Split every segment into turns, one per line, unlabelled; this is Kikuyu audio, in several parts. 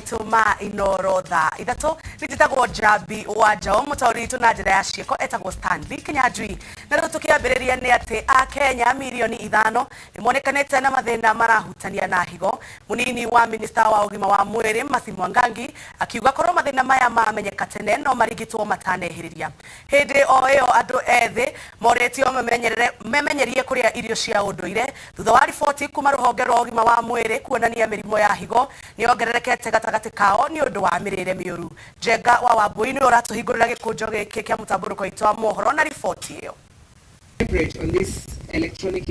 Maitũ ma Inoro thaa 3. Nĩ njĩtagwo Njambi wa Njaũ, mũtaũri witũ na njĩra ya ciĩko etagwo Stanley Kinyanjui. Na rĩu tũkĩambĩrĩria nĩ atĩ Akenya mirioni 5 nĩ monekanĩte na mathĩna marahutania na higo. Mũnini wa minista wa ũgima wa mwĩrĩ Mercy Mwangangi akiuga korwo mathĩna maya mamenyeka tene no marigitwo matanehĩrĩria. Hĩndĩ o ĩyo andũ ethĩ morĩtio memenyerie kũrĩa irio cia ũndũire thutha wa riboti kuma rũhonge rwa ũgima wa mwĩrĩ kuonania mĩrimũ ya higo nĩ yongererekete gatagatĩ kao nĩ ũndũ wa mĩrĩre mĩũru. Njenga wa Wambui nĩwe ũratũhingũrĩra gĩkũnjo gĩkĩ kĩa mũtambũrũko witũ wa mohoro na riboti ĩyo.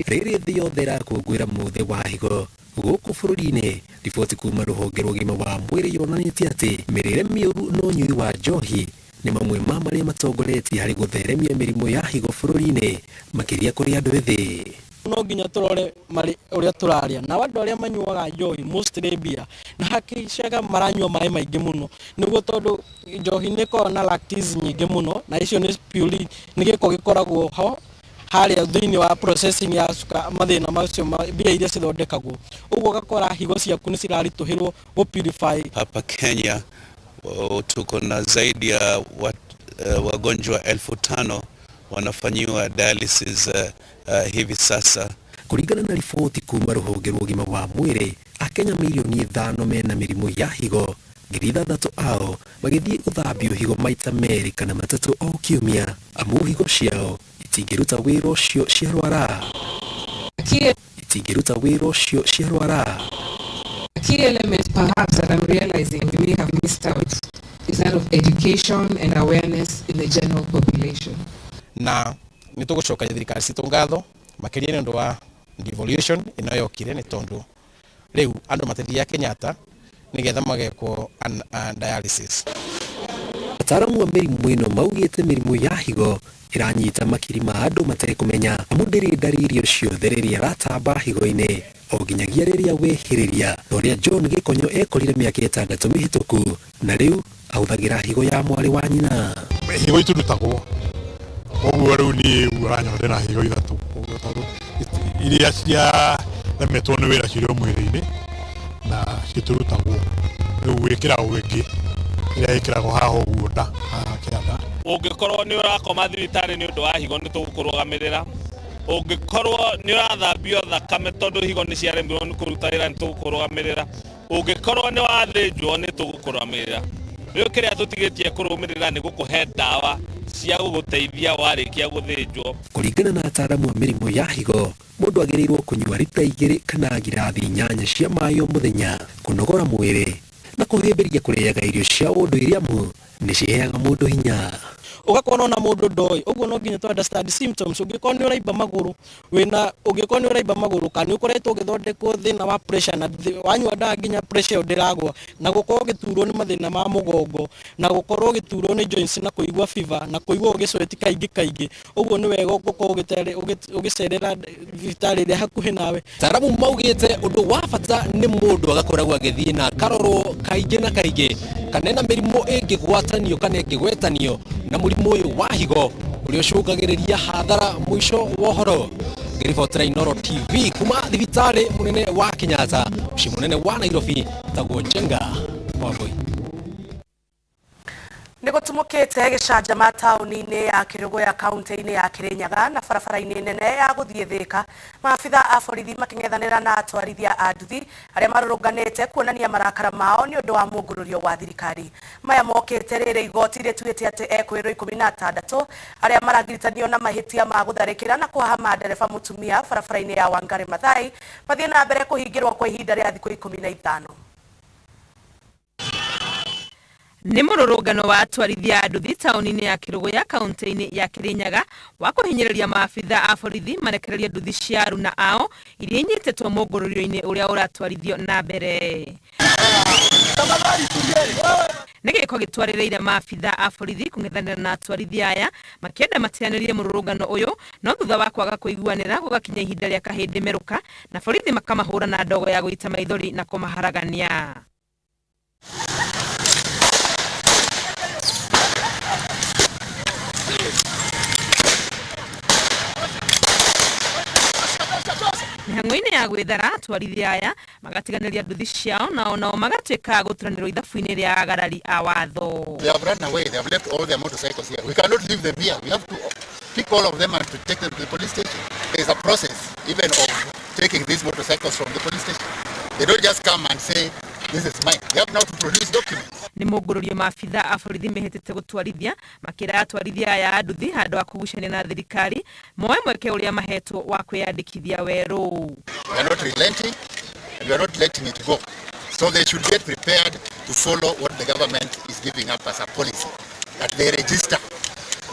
Rĩrĩ thĩ yothe ĩrakũngũĩra mũthĩ wa higo gũkũ bũrũri-inĩ, riboti kuma rũhonge rwa ũgima wa mwĩrĩ yonanĩtie atĩ mĩrĩre mĩũru na ũnyui wa njohi nĩ mamwe ma marĩa matongoretie harĩ gũtheremia mĩrimũ ya higo bũrũri-inĩ, makĩria kũrĩ andũ ethĩ.
No nginya tũrore marĩ ũrĩa tũrarĩa, nao andũ arĩa manyuaga njohi, mostly beer, na hakicaga maranyua maĩ maingĩ mũno, nĩguo tondũ njohi nĩ ĩkoragwo na lactase nyingĩ mũno, na icio nĩ purine, nĩ gĩko gĩkoragwo ho harĩa thĩinĩ wa processing ya cuka, mathĩna macio ma mbia iria cithondekagwo, ũguo ũgakora higo ciaku nĩ ciraritũhĩrwo gũ purify.
Hapa Kenya tuko na zaidi ya wagonjwa 5,000 wanafanyiwa dialysis hivi sasa.
Kũringana na riboti kuma rũhonge rwa ũgima wa mwĩrĩ, Akenya mirioni 5 mena mĩrimũ ya higo, 6,000 ao magĩthiĩ gũthambio higo maita merĩ kana matatũ o kiumia, amu higo ciao itingĩruta wĩra ũcio ciarwara. Itingĩruta wĩra ũcio ciarwara.
A key element perhaps that I'm realizing we may have missed out is that of education and awareness in the general population.
Na nĩ tũgũcokeria thirikari citũ ngatho makĩria nĩ ũndũ wa devolution ĩno yokire, nĩ tondũ rĩu andũ matithiaga Kenyatta nĩgetha magekwo dialysis.
Ataaramu a mĩrimũ ĩno maugĩte mĩrimũ ya higo ĩranyita makiri ma andũ matekũmenya, amu ndĩrĩ ndariri o ciothe rĩrĩa ĩratamba higo-inĩ o nginyagia rĩrĩa wehĩrĩria, ta ũrĩa John Gĩkonyo ekorire mĩaka 6 mĩhĩtũku na rĩu ahũthagĩra higo ya mwarĩ wa nyina.
Higo iturutagwo koguo rĩu niĩ ũranyona ndĩna higo 3, koguo tondũ iria ciaremetwo nĩ wĩra cirĩ o mwĩrĩ-inĩ na citurutagwo, rĩu wĩkĩragwo ĩngĩ ĩrĩa ĩkĩragwo haha ũguo nda, haha kĩanda.
Ũngĩkorwo nĩ ũrakoma thibitarĩ nĩ ũndũ wa higo nĩ tũgũkũrũgamĩrĩra, ũngĩkorwo nĩ ũrathambio thakame tondũ higo nĩ ciaremirwo nĩ kũruta wĩra nĩ tũgũkũrũgamĩrĩra, ũngĩkorwo nĩ wathĩnjwo nĩ tũgũkũrũgamĩrĩra. Rĩu kĩrĩa tũtigĩtie kũrũmĩrĩra nĩ gũkũhe ndawa cia gũgũteithia warĩkia gũthĩnjwo.
Kũringana na ataaramu a mĩrimũ ya higo, mũndũ agĩrĩirwo kũnyua rita 2 kana ngirathi 8 cia maĩ o mũthenya, kũnogora mwĩrĩ na kũhĩmbĩria kũrĩaga irio cia ũndũire amu nĩ ciheaga mũndũ hinya.
Ũgakora ona mũndũ ndoĩ, ũguo no nginya tũ understand symptoms. Ũngĩkorwo nĩ ũraimba magũrũ wĩna, ũngĩkorwo nĩ ũraimba magũrũ kana nĩ ũkoretwo ũgĩthondekwo thĩna wa pressure na wanyua ndawa nginya pressure ĩyo ndĩragwa, na gũkorwo ũgĩturwo nĩ mathĩna ma mũgongo, na gũkorwo ũgĩturwo nĩ joints na kũigua fever na kũigua ũgĩsweat kaingĩ kaingĩ, ũguo nĩ wega gũkorwo ũgĩcerera thibitarĩ ĩrĩa hakuhĩ nawe.
Ataaramu maugĩte ũndũ wa bata nĩ mũndũ agakoragwo agĩthiĩ na akarorwo kaingĩ na kaingĩ kana ena mĩrimũ ĩngĩgwatanio kana ĩngĩgwetanio na mũrimũ ũyũ wa higo ũrĩa ũcũngagĩrĩria hathara. Mũico wa ũhoro, ngĩribotera Inooro TV kuma thibitarĩ mũnene wa Kenyatta, mũciĩ mũnene wa Nairobi, tagwo Njenga Wambui.
Nĩ gũtumũkĩte gĩcanjama taũni-inĩ ya Kĩrũgũya kaunti-inĩ ya Kĩrĩnyaga na barabara-inĩ nene ya gũthiĩ Thĩka, maabitha a borithi makĩng'ethanĩra na atwarithia a nduthi arĩa marũrũnganĩte kuonania marakara mao nĩ ũndũ wa mũngũrũrio wa thirikari. Maya mokĩte rĩrĩ igoti rĩtuĩte atĩ ekũĩrwo 16 arĩa maragiritanio na mahĩtia ma gũtharĩkĩra na kũhahama ndereba mũtumia barabara-inĩ ya Wangari Maathai mathiĩ na mbere kũhingĩrwo kwa ihinda rĩa thikũ 15.
Nĩ mũrũrũngano wa atwarithia a nduthi taũni-inĩ ya Kĩrũgũya kaunti-inĩ ya Kĩrĩnyaga wa kũhinyĩrĩria maabitha a borithi marekererie nduthi cia aruna ao iria inyitĩtwo mũngũrũrio-inĩ ũrĩa ũratwarithio na mbere. Nĩ gĩko gĩtwarĩrĩire maabitha a borithi kũng'ethanĩra na atwarithia aya makĩenda mateanĩrie mũrũrũngano ũyũ, no thutha wa kwaga kũiguanĩra gũgakinya ihinda rĩa kahĩndĩ merũka na borithi makamahũra na ndogo ya gũita maithori na kũmaharagania. Mĩhang'o Mĩhang'o-inĩ ya gwĩthara atwarithia aya magatiganĩria nduthi ciao na onao magatuĩka a gũturanĩrwo ithabu-inĩ rĩa agarari a watho.
They have run away. They have left all their motorcycles here. We cannot leave them here. We have to pick all of them and to take them to the police station. There is a process even of taking these motorcycles from the police station. They don't just come and say, this is mine. They have now to produce documents.
Nĩ mũngũrũrio maabitha a borithi mehĩtĩte gũtwarithia makĩra atwarithia aya a nduthi handũ ha kũgucania na thirikari moe mweke ũrĩa mahetwo wa kwĩyandĩkithia werũ.
We are not relenting and we are not letting it go. So they should get prepared to follow what the government is giving up as a policy, that they register,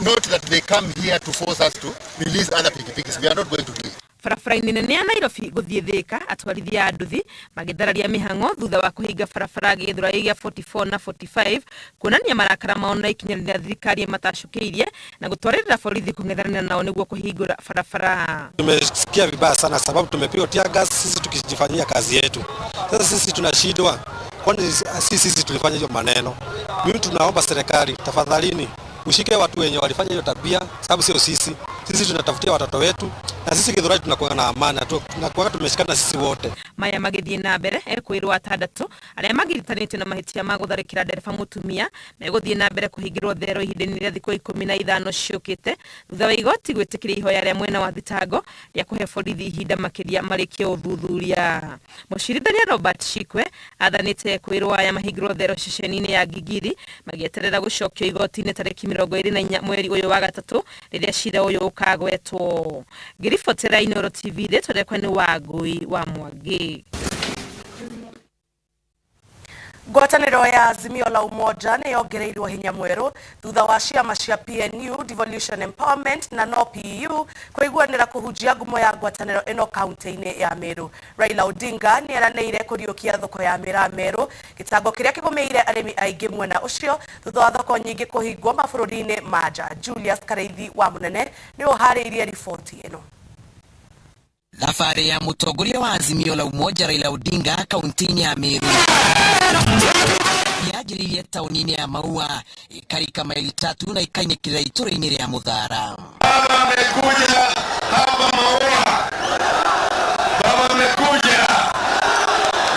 not that they come here to force us to release other pikipikis. We are not going to do it.
Barabara-inĩ nene ya Nairobi gũthiĩ Thĩka atwarithia a nduthi magĩthararia mĩhang'o thutha wa kũhinga barabara Gĩthũrai gĩa 44 na 45 kuonania marakara mao na ikinya rĩrĩa thirikari ĩmatacũkĩirie na gũtwarĩrĩra borithi kũng'ethanĩra nao nĩguo kũhingũra barabara.
Tumesikia vibaya sana sababu tumepigwa tear gas sisi tukijifanyia kazi yetu. Sasa sisi tunashindwa, kwani sisi tulifanya hiyo maneno. Mimi tunaomba serikali tafadhalini ushike watu wenye walifanya hiyo tabia, sababu sio sisi. Sisi tunatafutia watoto wetu na sisi Githurai tunakuwa na amani, tunakuwa tumeshikana sisi wote.
Maya magĩthiĩ na mbere ekwĩrwo atandatũ arĩa magiritanĩtio na mahĩtia ma gũtharĩkĩra ndereba mũtumia megũthiĩ na mbere kũhingĩrwo thero ihinda-inĩ rĩa thikũ 15 ciũkĩte thutha wa igoti gwĩtĩkĩria ihoya rĩa mwena wa thitango rĩa kũhe borithi ihinda makĩria marĩkie ũthuthuria. Mũcirithania Robert Shikwe athanĩte kwĩrwo aya mahingĩrwo thero ceceni-inĩ ya Gigiri magĩeterera gũcokio igoti-inĩ tarĩki 24 mweri ũyũ wa gatatũ rĩrĩa cira ũyũ ũkagwetwo. Ngĩribotera Inooro TV rĩtwa rĩakwa nĩ Wangũi wa Mwangi.
Ngwatanĩro ya Azimio la Umoja nĩ yongereirwo hinya mwerũ thutha wa ciama cia PNU, Devolution Empowerment na no PU kũiguanĩra kũhunjia ngumo ya ngwatanĩro ĩno kaunti-inĩ ya Meru. Raila Odinga nĩ eranĩire kũriũkia thoko ya mĩraa Meru, gĩtango kĩrĩa kĩgũmĩire arĩmi aingĩ mwena ũcio thutha wa thoko nyingĩ kũhingwo mabũrũri-inĩ ma nja. Julius Kareithi wa Mũnene nĩ ũharĩirie riboti ĩno.
Thabarĩ ya mũtongoria wa Azimio la Umoja Raila Odinga kaunti-inĩ ya Meru yanjĩrĩirie taũni-inĩ ya Maua ĩkarika maili 3 na ĩkainĩkĩrĩra itũra-inĩ rĩa Mũthara.
Baba amekuja hapa Maua, baba amekuja,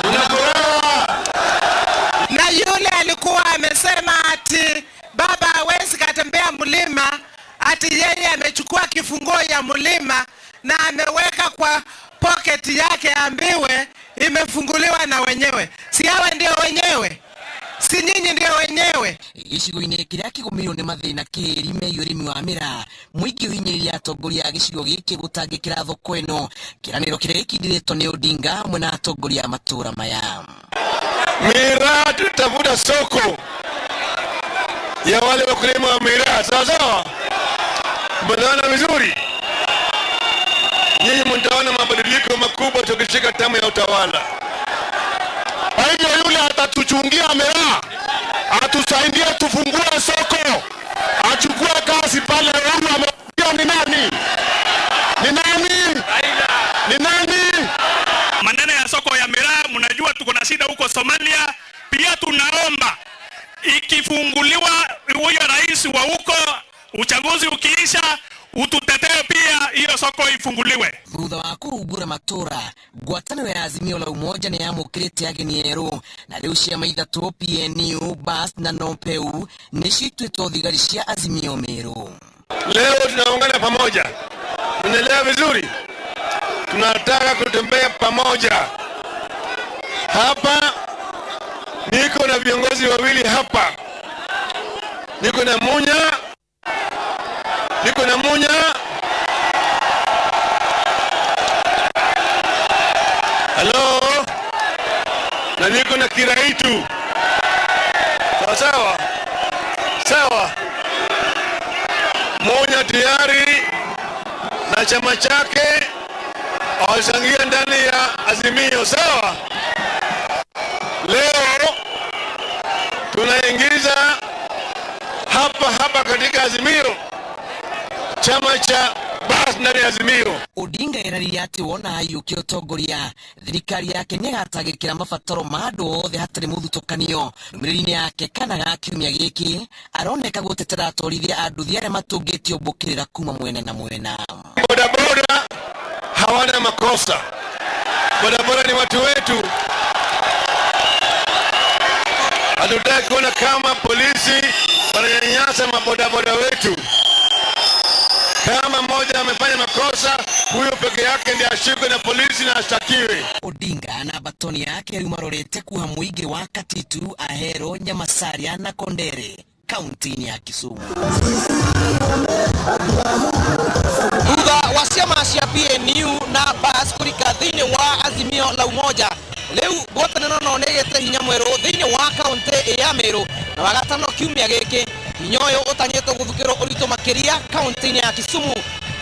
tunafuraha.
Na yule alikuwa amesema ati baba hawezi katembea mlima, ati yeye amechukua kifunguo ya mlima na ameweka kwa pocket yake, ambiwe imefunguliwa na wenyewe. Si hawa ndio wenyewe? Si nyinyi ndio wenyewe?
Gĩcigo-inĩ kĩrĩa kĩgũmĩirwo nĩ mathĩna kĩĩri megiĩ ũrĩmi wa mĩraa, mũingĩ ũhinyĩrĩirie atongoria a gĩcigo gĩkĩ gũtangĩkĩra thoko ĩno, kĩranĩro kĩrĩa gĩkindĩrĩtwo nĩ Odinga hamwe na atongoria a matũũra maya.
Miraa tutavuta soko ya wale wakulima wa miraa, sawa sawa? Mnaona vizuri? Nyinyi mtaona mabadiliko makubwa tukishika tamu ya utawala.
Kwa hivyo yule atatuchungia miraa, atusaidie tufungue soko, achukue kazi pale. Huyu amekuja ni nani? Ni nani? Ni nani?
Maneno ya soko ya miraa, mnajua tuko na shida huko Somalia. Pia tunaomba ikifunguliwa huyo rais wa huko, uchaguzi ukiisha, ututetee pia hiyo soko ifunguliwe.
Thutha wa kũhungura matũra, ngwatanĩro ya Azimio la Umoja nĩ yamũkĩrĩte ageni erũ, na rĩu ciama ithatũ PNU, BAS na NOPEU nĩcio ituĩtwo thigari cia Azimio Meru.
Leo tunaungana pamoja, tunaelewa vizuri, tunataka kutembea pamoja. Hapa niko na viongozi wawili hapa, niko na Munya, niko na Munya halo, na niko na Kiraitu. Sawa sawa sawa. Munya tayari na chama chake awachangia ndani ya Azimio, sawa. Leo tunaingiza hapa hapa katika Azimio chama cha BAS ndani ya Azimio.
Odinga erarire atĩ wona aiyũkia ũtongoria thirikari yake nĩĩgatangĩkĩra mabataro ma andũ othe hatarĩ mũthutũkanio. Ndũmĩrĩri-inĩ yake kana ga kiumia gĩkĩ aroneka gũtetera atwarithia a nduthi arĩa matũngĩtio mbũkĩrĩra kuma mwena na mwena.
Bodaboda hawana makosa, Bodaboda ni watu wetu. Hatutaki kuona kama polisi wananyanyasa mabodaboda wetu. Kama mmoja amefanya makosa, huyo peke yake ndiye ashikwe na polisi na ashtakiwe.
Odinga na batoni yake riu marorete kuha muingi wa Katitu, Ahero, Nyamasaria na Kondere kaunti-inĩ ya Kisumu.
Thutha wa ciama cia PNU na BAS kurika thiini wa Azimio la Umoja, riu ngwatanĩro no nĩgĩte hinya mwerũ thĩinĩ wa kaunti ya Meru, na wagatano kiumia gĩkĩ hinya ũyũ ũtanyĩtwo gũthukĩrwo ũritũ makĩria kaunti-inĩ ya Kisumu.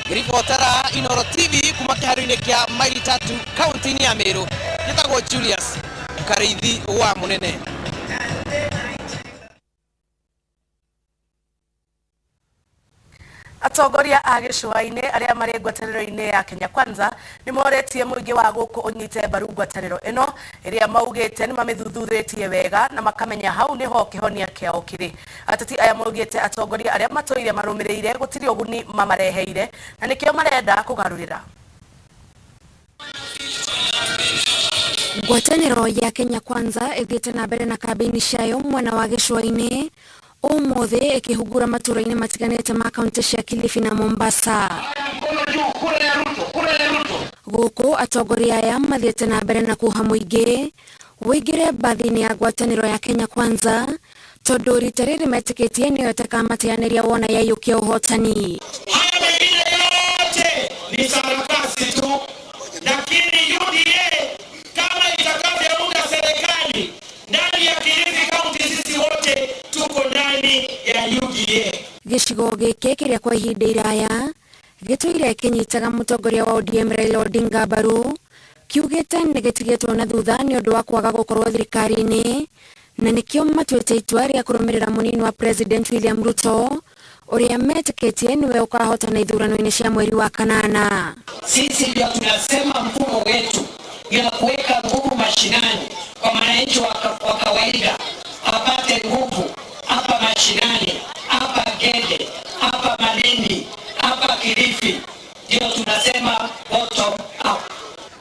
Ngĩribotera Inooro TV kuma kĩharo-inĩ kĩa maili tatu kaunti-inĩ ya Meru, njĩtagwo Julius Karĩithi wa Mũnene.
Atongoria a gĩcũa-inĩ arĩa marĩ ngwatanĩro-inĩ ya Kenya Kwanza nĩ moretie mũingĩ wa gũkũ ũnyite mbaru ngwatanĩro ĩno ĩrĩa maugĩte nĩ mamĩthuthurĩtie wega na makamenya hau nĩho kĩhonia kĩao kĩrĩ. Ateti aya maugĩte atongoria arĩa matũire marũmĩrĩire gũtirĩ ũguni mamareheire na nĩkĩo marenda kũgarũrĩra.
Ngwatanĩro ya Kenya Kwanza ĩthiĩte na mbere na kambĩini ciayo mwena wa gĩcũa-inĩ ũmũthĩ ĩkĩhungura matũũra-inĩ matiganĩte ma kaunti cia Kilifi na Mombasa. Gũkũ atongoria aya mathiĩte na mbere na kuha mũingĩ wĩingĩre mbathi-inĩ ya ngwatanĩro ya Kenya Kwanza tondũ rita rĩrĩ metĩkĩtie nĩyo ĩtakamateanĩria wona yaiyũkia ũhotani.
Haya mengine yote ni sarakasi tu, lakini UDA kama itakavyounda serikali ndani ya Kilifi County, sisi wote tuko ndani ya UDA.
Gĩcigo gĩkĩ kĩrĩa kwa ihinda iraya gĩtũire kĩnyitaga mũtongoria wa ODM Raila Odinga mbaru kiugĩte nĩ gĩtigĩtwo na thutha nĩ ũndũ wa kwaga gũkorwo thirikari-inĩ na nĩkĩo matuĩte itua rĩa kũrũmĩrĩra mũnini wa President William Ruto ũrĩa metĩkĩtie nĩwe ũkahotana ithurano-inĩ cia mweri wa kanana.
Sisi ndio tunasema mfumo wetu ya kuweka nguvu mashinani kwa wananchi wa kawaida apate nguvu hapa mashinani, hapa Gede, hapa Malindi, hapa Kilifi, ndio tunasema bottom up.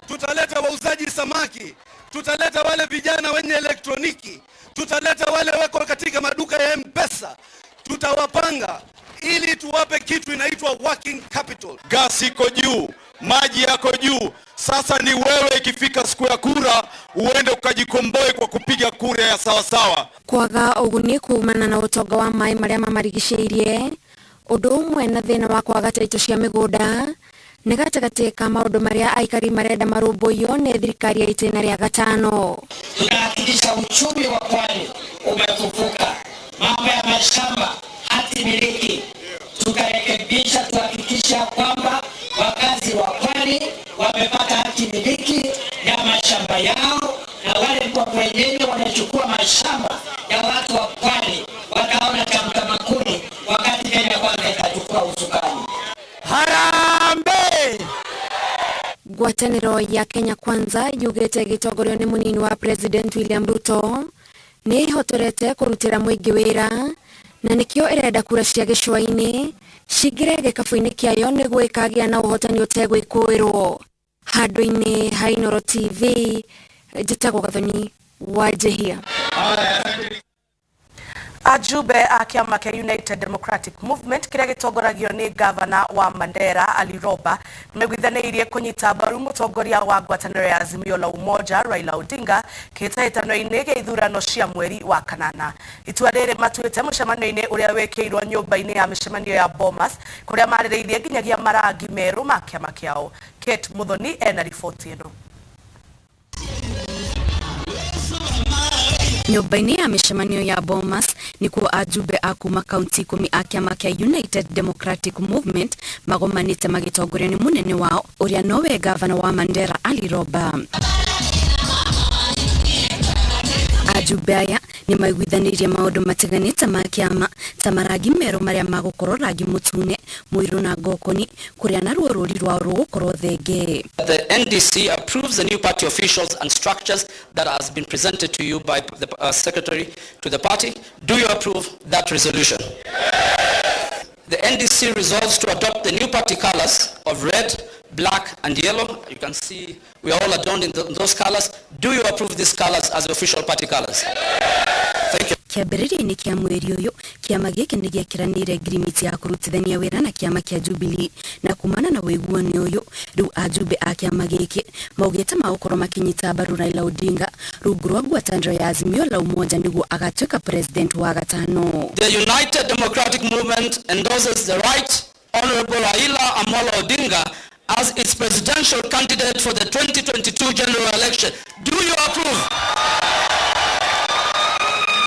Tutaleta wauzaji samaki, tutaleta wale vijana wenye elektroniki, tutaleta wale wako katika maduka ya M-Pesa, tutawapanga ili tuwape kitu inaitwa working capital.
Gasi iko juu, maji yako juu. Sasa ni wewe, ikifika siku ya kura uende ukajikomboe kwa kupiga kura ya sawasawa.
Kwaga ũguni kumana na ũtonga wa maĩ marĩa mamarigicĩirie ũndũ ũmwe na thĩna wa kwaga taitũ cia mĩgũnda nĩ gatagatĩ ka maũndũ marĩa aikari marenda marũmbũiyo nĩ thirikari ya itĩna rĩa gatano.
Tunahakikisha uchumi wa pwani umefufuka, mambo ya mashamba, hati miliki tutarekebisha, tuhakikisha kwamba wakazi wa pwani wamepata hati miliki ya mashamba yao, na wale kwa wenyewe wanachukua mashamba ya watu wa pwani wakaona tamkamakuni wakati Kenya Kwanza itachukua usukani.
Harambee!
Ngwatanĩro ya Kenya Kwanza yugĩte ĩgĩtongorio nĩ mũnini wa President William Ruto nĩ ĩhotorete kũrutĩra mũingĩ wĩra na nĩkĩo ĩrenda kura cia gĩcũa-inĩ cingĩre gĩkabũ-inĩ kĩayo nĩguo ĩkagĩa na ũhotani ũtegwĩkũĩrwo. Handũ-inĩ ha Inooro TV, njĩtagwo Gathoni wa Njehia.
Ajumbe a kĩama kĩa United Democratic Movement kĩrĩa gĩtongoragio nĩ gavana wa Mandera Ali Roba nĩmaiguithanĩirie kũnyita mbaru mũtongoria wa ngwatanĩro ya Azimio la Umoja Raila Odinga kĩhĩtahĩtano-inĩ gĩa ithurano cia mweri wa kanana. Itua rĩrĩ matuĩte mũcemanio-inĩ ũrĩa wĩkĩirwo nyũmba-inĩ ya mĩcemanio ya Bomas kũrĩa marĩrĩirie nginyagia marangi merũ ma kĩama kĩao. Kate Muthoni ena riboti ĩno.
Nyũmba-inĩ ya mĩcemanio ya Bomas nĩkuo ajumbe a kuma kaunti 10 a kĩama kĩa United Democratic Movement magomanĩte magĩtongorio nĩ mũnene wao ũrĩa nowe gavana wa Mandera Ali Roba. Ajumbe aya nĩ maiguithanĩirie maũndũ matiganĩte ma kĩama ta marangi merũ marĩa magũkorwo rangi mũtune, mũirũ na ngokoni, kũrĩa naruo rũri rwao rũgũkorwo thenge.
The NDC approves the new party officials and structures that has been presented to you by the secretary to the party. Do you approve that resolution? The NDC resolves to adopt the new party colors of red, Black and yellow. You can see we are all adorned in those colors. Do you approve these colors as the official party colors? Thank you.
Kĩambĩrĩria-inĩ kĩa mweri ũyũ, kĩama gĩkĩ nĩ gĩekĩranĩire ngirimiti ya kũrutithania wĩra na kĩama kĩa Jubilee, na kumana na ũiguano ũyũ, rĩu ajumbe a kĩama gĩkĩ maugĩte magũkorwo makĩnyita mbaru Raila Odinga rungu rwa ngwatanĩro ya Azimio la Umoja nĩguo agatuĩka president wa gatano.
The United Democratic Movement endorses the Right Honorable Raila Amolo Odinga as its presidential candidate for the 2022 general election. Do you approve?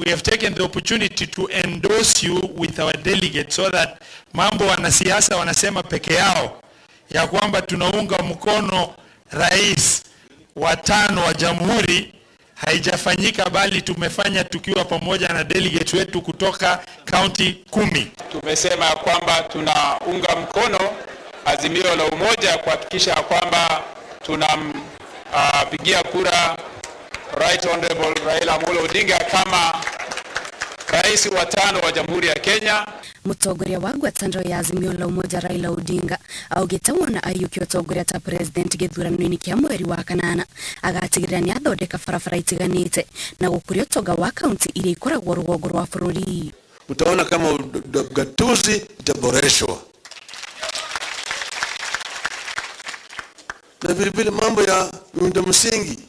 We have taken the opportunity to endorse you with our delegates so that mambo wanasiasa wanasema peke yao ya kwamba tunaunga mkono rais wa tano wa jamhuri haijafanyika, bali tumefanya tukiwa pamoja na delegates wetu kutoka kaunti 10.
Tumesema kwamba tunaunga mkono Azimio la Umoja kuhakikisha kwamba tunampigia kura Right Honorable Raila Amolo Odinga kama rais wa tano wa Jamhuri ya Kenya.
Mutongoria wa ngwatanĩro ya Azimio la Umoja Raila Odinga augĩte wona aiyũkia ũtongoria ta president gĩthurano-inĩ kĩa mweri wa kanana agatigĩrĩra nĩ athondeka barabara itiganĩte na gũkũria ũtonga wa kaunti iria ikoragwo rũgongo rwa bũrũri.
Utaona kama ugatuzi itaboreshwa, na vile vile mambo ya miundo msingi,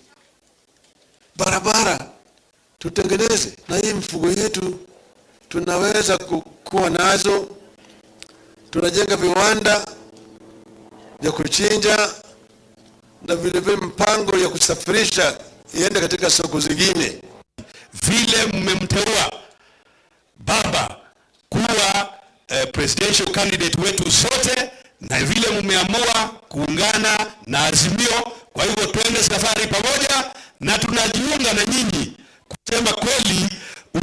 barabara tutengeneze, na hii mfugo yetu tunaweza kuwa nazo. Tunajenga viwanda vya kuchinja na vile vile mpango ya kusafirisha iende katika soko zingine.
Vile mmemteua baba kuwa presidential candidate wetu sote, na vile mmeamua kuungana na Azimio, kwa hivyo twende safari pamoja, na tunajiunga na nyinyi kusema kweli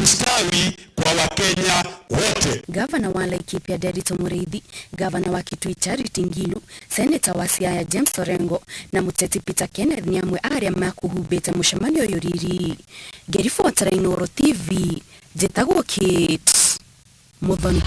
ustawi kwa Wakenya wote.
Gavana wa Laikipia Nderitu Muriithi, gavana wa Kitui Charity Ngilu, seneta wa Siaya James Orengo na muteti Peter Kenneth ni amwe aria makuhumbĩte mũcemanio ũyũ riri. Ngĩribotera Inooro TV, njĩtagwo Kate Muthoni.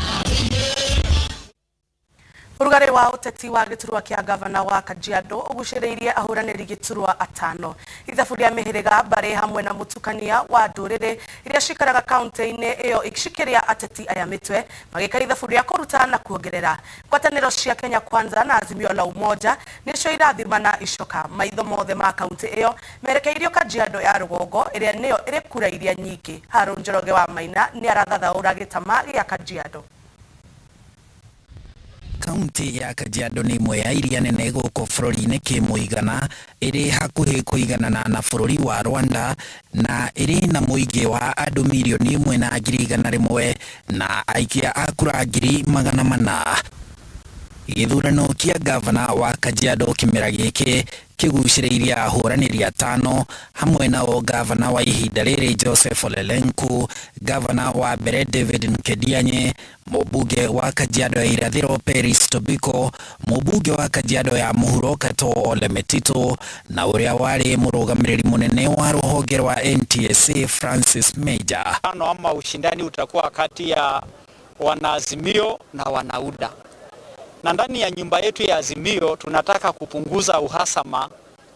Ũrugarĩ wa ũteti wa gĩturwa kĩa gavana wa Kajiado ũgucĩrĩirie ahũranĩri gĩturwa atano. Ithabu rĩa mĩhĩrĩga mbarĩ hamwe na mũtukania wa ndũrĩrĩ iria cikaraga kaunti-inĩ ĩyo cikĩrĩa ateti aya mĩtwe magĩka ithabu rĩa kũruta na kuongerera. Ngwatanĩro cia Kenya Kwanza na Azimio la Umoja nĩcio irathimana icoka. Maitho mothe ma kaunti ĩyo merekeirio Kajiado ya rũgongo ĩrĩa nĩyo ĩrĩ kura iria nyingĩ. Harũn Njoroge wa Maina nĩ arathathaũra gĩtama gĩa Kajiado.
Kaunti ya Kajiado nĩ ĩmwe ya iria nene gũkũ bũrũri-inĩ kĩmũigana, ĩrĩ hakuhĩ kũiganana na bũrũri wa Rwanda na ĩrĩ na mũingĩ wa andũ mirioni 1,100,000 na aikia a kura 400,000. Gĩthurano kĩa gavana wa Kajiado kĩmera gĩkĩ kĩgucĩrĩirie ahũranĩri atano hamwe nao gavana wa ihinda rĩrĩ Joseph Ole Lenku, gavana wa mbere David Nkedianye, mũmbunge wa Kajiado ya irathĩro Peris Tobiko, mũmbunge wa Kajiado ya mũhuro Katoo Ole Metito na ũrĩa warĩ mũrũgamĩrĩri mũnene wa rũhonge rwa NTSA Francis Major.
Ama ushindani utakuwa kati ya wanaazimio na wanauda. Na ndani ya nyumba yetu ya Azimio tunataka kupunguza uhasama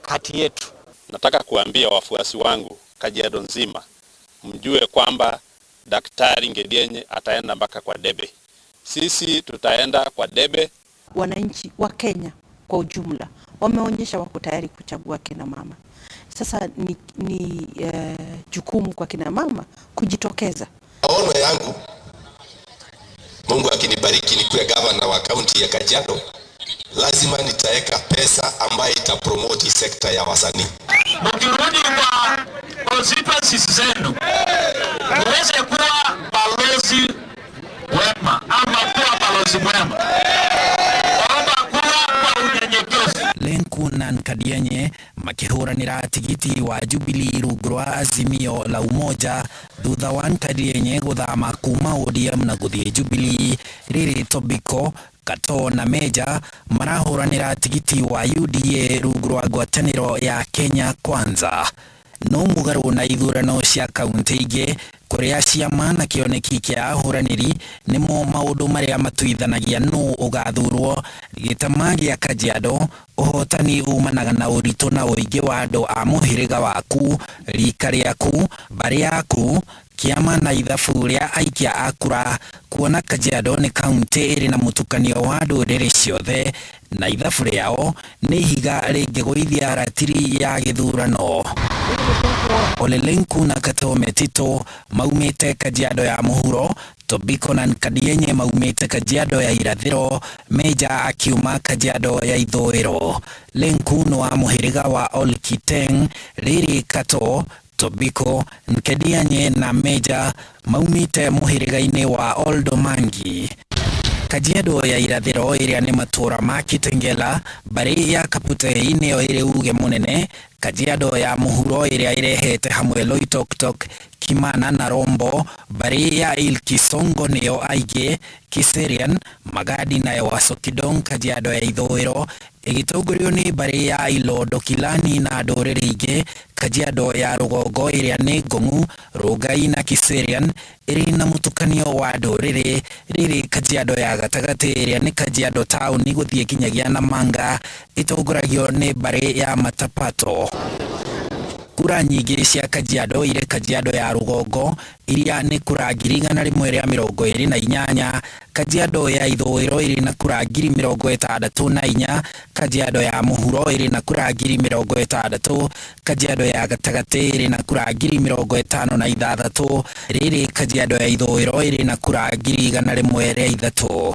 kati yetu.
Nataka kuambia wafuasi wangu Kajiado nzima, mjue kwamba Daktari Ngedienye ataenda mpaka kwa debe. Sisi tutaenda kwa debe.
Wananchi wa Kenya kwa ujumla wameonyesha wako tayari kuchagua kina mama. Sasa ni jukumu kwa kina mama kujitokeza.
Maono yangu, Mungu akinibariki nikuwe gavana wa kaunti ya Kajiado, lazima nitaweka pesa ambayo itapromote sekta ya wasanii.
Mkirudi kwa constituencies zenu, muweze kuwa balozi wema ama kuwa balozi mwema. Omba kuwa kwa unyenyekevu.
Lenku na Nkadienye makĩhũranĩra tigiti wa Jubilee rungu rwa Azimio la Umoja thutha wa Nkadienye gũthama kuma ODM na gũthiĩ Jubilee. Rĩrĩ Tobiko, Katoo na Meja marahũranĩra tigiti wa UDA rungu rwa ngwatanĩro ya Kenya Kwanza. No mũgarũ na ithurano cia kaunti ingĩ, Kũrĩa ciama na kĩoneki kĩa ahũranĩri nĩmo maũndũ marĩa matuithanagia nũ ũgathurwo. Gĩtama gĩa Kajiado, ũhotani umanaga na ũritũ na ũingĩ wa andũ a mũhĩrĩga waku, rika rĩaku, mbarĩ yaku, kĩama na ithabu rĩa aikia a kura. Kuona Kajiado nĩ kaunti ĩrĩ na mũtukanio wa ndũrĩrĩ ciothe na ithabu rĩao nĩ ihiga rĩngĩgũithia ratiri ya gĩthurano. Ole Lenku na Katoo Metito maumĩte Kajiado ya mũhuro, Tobiko na Nkadienye maumĩte Kajiado ya irathĩro, Meja akiuma Kajiado ya ithũĩro. Lenku nĩ wa mũhĩrĩga wa Olkiteng, rĩrĩ Katoo, Tobiko, Nkedianye na Meja maumĩte mũhĩrĩga-inĩ wa Oldomangi. Kajiado ya irathĩro ĩrĩa nĩ matũũra ma Kitengela, mbarĩ ya Kaputei nĩyo ĩrĩ uge mũnene. Kajiado ya mũhuro ĩrĩa ĩrehete hamwe Loitoktok, Kimana na Rombo, mbarĩ ya Ilkisongo nĩyo aingĩ, Kiserian, Magadi na Ewasokidong. Kajiado ya ithũĩro ĩgĩtongorio nĩ mbarĩ ya Ilondokilani na ndũrĩrĩ ingĩ. Kajiado ya rũgongo ĩrĩa nĩ Ngong'u, Rongai na Kiserian ĩrĩ na mũtukanio wa ndũrĩrĩ. Rĩrĩ Kajiado ya gatagatĩ ĩrĩa nĩ Kajiado taũni gũthiĩ nginyagia Namanga ĩtongoragio nĩ mbarĩ ya Matapato. Kura nyingĩ cia Kajiado irĩ Kajiado ya rũgongo iria nĩ kura 128,000. Kajiado ya ithũĩro ĩrĩ na kura 64,000. Kajiado ya mũhuro ĩrĩ na kura 60,000. Kajiado ya gatagatĩ ĩrĩ na kura 56,000. Rĩrĩ Kajiado ya ithũĩro ĩrĩ na kura 103,000.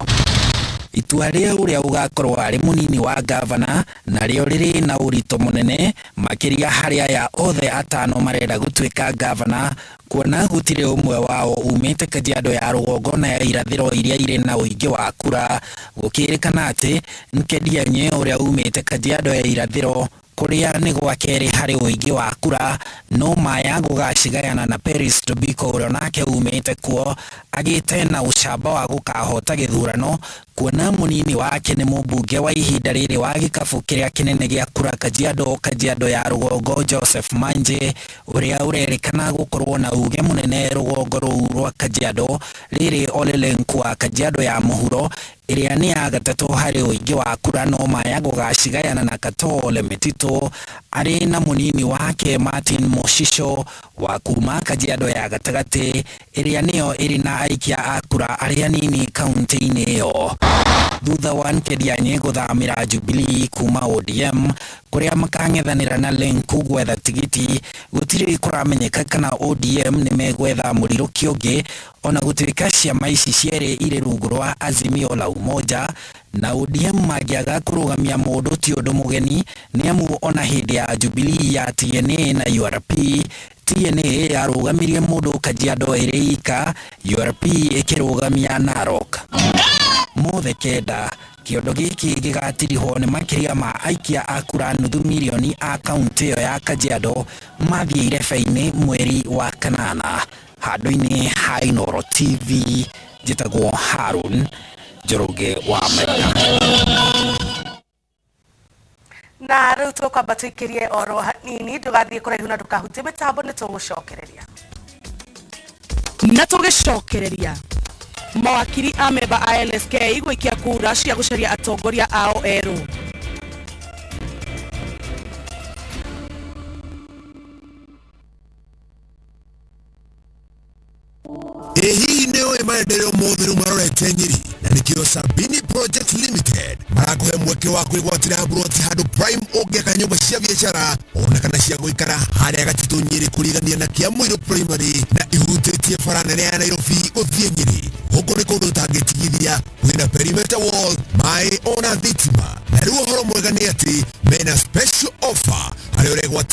Itua rĩa ũrĩa ũgakorwo arĩ mũnini wa gavana narĩo rĩrĩ na ũritũ mũnene makĩria harĩ aya othe atano marenda gũtuĩka gavana, kuona gũtirĩ ũmwe wao umĩte Kajiado ya rũgongo na ya irathĩro iria irĩ na ũingĩ wa kura. Gũkĩrĩkana atĩ Nkedianye ũrĩa umĩte Kajiado ya irathĩro kũrĩa nĩ gwa kerĩ harĩ ũingĩ wa kura, no maya gũgacigayana na Peris Tobiko ũrĩa nake umĩte kuo agĩte na ũcamba wa gũkahota gĩthurano, kuona mũnini wake nĩ mũmbunge wa ihinda rĩrĩ wa gĩkabũ kĩrĩa kĩnene gĩa kura Kajiado, Kajiado ya rũgongo Joseph Manje ũrĩa ũrerĩkana gũkorwo na uge mũnene rũgongo rũu rwa Kajiado. Rĩrĩ Ole Lenku wa Kajiado ya mũhuro ĩrĩa nĩ ya gatatũ harĩ ũingĩ wa kura, no maya gũgacigayana na Katoo Ole Metito arĩ na mũnini wake Martin Moshisho wa kuma Kajiado ya gatagatĩ ĩrĩa nĩyo ĩrĩ na aikia a kura arĩa nini kaunti-inĩ ĩyo. Thutha wa Nkedianye gũthamĩra Jubilee kuma ODM kũrĩa makang'ethanĩra na Lenku gwetha tigiti, gũtirĩ kũramenyeka kana ODM nĩ megwetha mũrirũki ũngĩ, ona gũtuĩka ciama ici cierĩ irĩ rungu rwa Azimio la Umoja na ODM mangĩaga kũrũgamia mũndũ ti ũndũ mũgeni, nĩ amu ona hĩndĩ ya Jubilee ya TNA na URP, TNA yarũgamirie mũndũ Kajiado ĩrĩ ika, URP ĩkĩrũgamia Narok. Mothe kenda kĩondo gĩkĩ gĩgatirihwo nĩ makĩria ma aikia a kura nuthu mirioni a kaunti ĩyo ya Kajiado mathiĩ irebe-inĩ mweri wa kanana. Handũ-inĩ ha Inooro TV njĩtagwo Harun Njoroge wa Maina.
Na rĩu tũkwamba tũikĩrie oro hanini, ndũgathiĩ kũraihu na ndũkahutie mĩtambo, nĩ tũgũcokereria. Na tũgĩcokereria mawakiri a memba a LSK gwĩkia kura cia gũcaria atongoria ao erũ.
Ĩ hihi nĩ ũĩ maendeleo mothe rĩu marorete Nyeri, na nĩkĩo Sabini Project Limited marakũhe mweke wa kwĩgwatĩra buroti handũ prime ũngĩaka nyũmba cia biacara ona kana cia gũikara harĩa Gatitũ Nyeri kũrigania na Kĩamũirũ Primary na ihutĩtie bara nene ya Nairobi gũthiĩ Nyeri. Gũkũ nĩ kũndũ ũtangĩtigithia, kwĩna perimeter wall, maĩ ona thitima. Na rĩu ũhoro mwega nĩ atĩ mena special offer harĩa ũregwatĩra